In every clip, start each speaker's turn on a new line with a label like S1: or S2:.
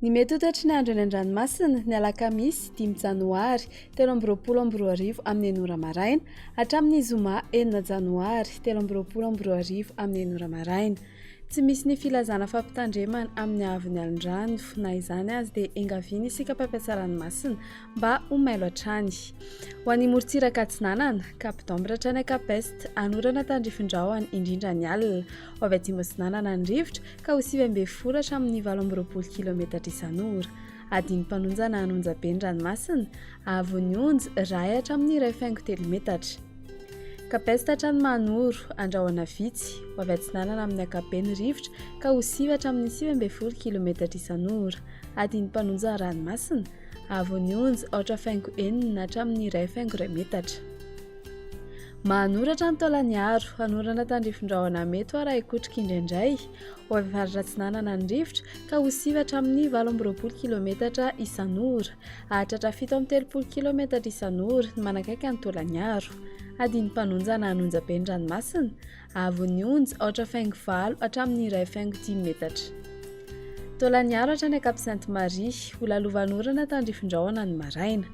S1: Ny mety ho toetry ny andro eny an-dranomasina, ny alakamisy dimy janoary 2023 amin'ny enina ora maraina hatramin'ny zoma enina janoary 2023 amin'ny enina ora maraina. Tsy misy ny filazana fampitandremana amin'ny haavon'ny alon-drano, na izany aza dia engaviana isika mpampiasa ranomasina mba ho mailo hatrany. Ho an'ny morontsiraka atsinanana, Cap d'Ambre hatrany Cap Est, hanorana tandrifin-drahona indrindra ny alina. Ho avy atsimo atsinanana ny rivotra ka ho 19 hatramin'ny 28 kilometatra isan'ora. Adin'ny mpanonja na an'onjabe ny ranomasina, haavon'ny onja iray hatramin'ny 1,3 metatra. Cap Est hatrany Mahanoro, andrahona vitsy, ho avy atsinanana amin'ny ankapobeny ny rivotra ka ho 9 hatramin'ny 19 kilometatra isan'ora. Adin'ny mpanonja ranomasina, haavon'ny onja aotra faingo enina hatramin'ny 1,1 metatra. Mahanoratra ny Taolaniaro, hanorana tandrifin-drahona mety ho arahin-kotroka indraindray. Ho avy avaratra atsinanana ny rivotra ka ho sivy hatramin'ny 28 kilometatra isan'ora. Hahatratra 37 kilometatra isan'ora ny manakaiky an'i Taolaniaro. Hadin'ny mpanonja na hanonja be ny ranomasina, haavon'ny onja aotra faingo valo hatramin'ny iray faingo dimy metatra. Taolaniaro hatrany Cap Sainte Marie, ho lalovan'orana tandrifin-drahona ny maraina.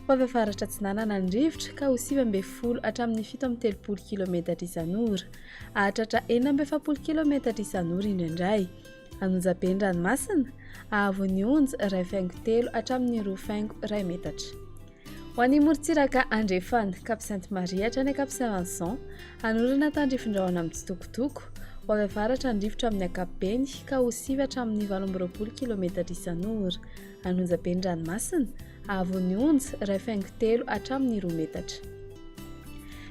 S1: Ho avy avaratra atsinanana ny rivotra ka ho 19 hatramin'ny 37 kilometatra isan'ora. Hahatratra 46 kilometatra isan'ora indraindray. An'onjabe ny ranomasina, haavon'ny onja iray faingo telo hatramin'ny roa faingo iray metatra. Ho an'ny morontsiraka andrefana, Cap Sainte Marie hatrany Cap Saint Vincent, hanorana tandrifin-drahona mitsitokotoko. Ho avy avaratra ny rivotra amin'ny ankapobeny ka ho sivy hatramin'ny 28 kilometatra isan'ora. An'onjabe ny ranomasina, haavon'ny onja iray faingo telo hatramin'ny roa metatra.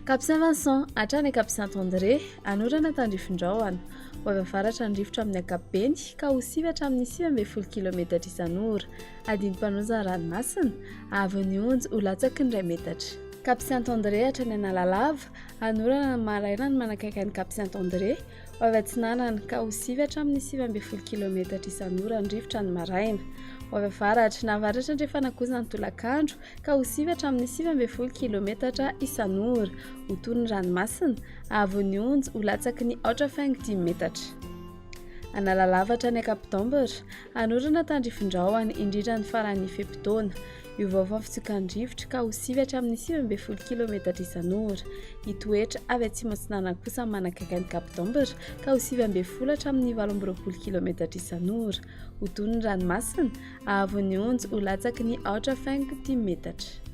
S1: Cap Saint Vincent hatrany Cap Saint André, hanorana tandrifin-drahona. Ho avy avaratra ny rivotra amin'ny ankapobeny ka ho sivy hatramin'ny 19 kilometatra isan'ora. Adin'ny mpanonja ranomasina, haavon'ny onja ho latsaky ny iray metatra. Cap Saint André hatrany Analalava, hanorana ny maraina ny manakaiky an'i Cap Saint André, ho avy atsinanana, ka ho sivy hatramin'ny 19 kilometatra isan'ora ny rivotra ny maraina. Ho avy avaratra na avaratra andrefana kosa ny tolakandro, ka ho sivy hatramin'ny 19 kilometatra isan'ora. Ho toy ny ranomasina, haavon'ny onja ho latsaky ny aotra faingo dimy metatra. Analalava hatrany Cap d'Ambre, hanorina tandrifin-drahona, indrindra ny faran'ny fe-potoana. Hiovaova ny fitsokan-drivotra ka ho sivy hatramin'ny 19 kilometatra isan'ora. Hitoetra avy atsimo atsinanana kosa manakaiky an'i Cap d'Ambre ka ho 19 hatramin'ny 28 kilometatra isan'ora. Ho toy ny ranomasina, haavon'ny onja ho latsaky ny aotra faingo dimy metatra.